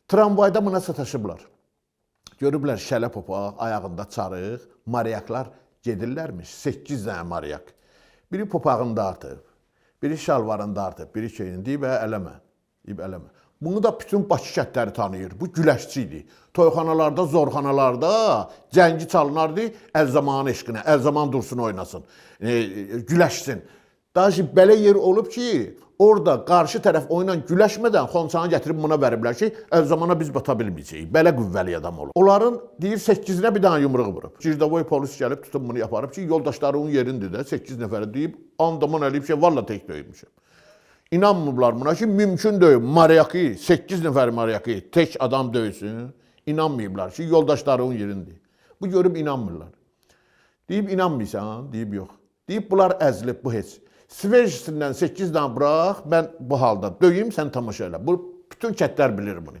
Tramvayda buna sataşıblar. Görüblər şələ papaq, ayağında çarıq, maryaklar gedirlərmiş. 8 dənə maryak. Biri papağını dartıb, biri şalvarını dartıb, biri şeyini deyib, "Ə, eləmə." Deyib, eləmə. Bunu da bütün Bakı kəndləri tanıyır. Bu güləşçi idi. Toyxanalarda, zorxanalarda cəngi çalınardı Əlzamanın eşqinə. Əlzaman dursun oynasın. Güləşsin. Daha belə yer olub ki, orada qarşı tərəf oyunla güləşmədən xonçanı gətirib buna veriblər ki, Əlzamana biz bata bilməyəcəyik. Belə qüvvəli adam olub. Onların deyir 8-inə bir dənə yumruğu vurub. Girdavoy polis gəlib tutub bunu aparıb ki, yoldaşlarının yerindir də 8 nəfəri deyib, andaman eləyib ki, valla tək döymüşəm. İnanmıblar buna ki, mümkün deyil. Maryakı, 8 nəfər maryakı tək adam döysün. İnanmayıblar ki, yoldaşlarının yerindir. Bu görüb inanmırlar. Deyib inanmırsan, deyib yox. Deyib bunlar əzilib, bu heç. Svejsindən 8 dənə burax, mən bu halda döyüm, sən tamaşa elə. Bu bütün kətlər bilir bunu.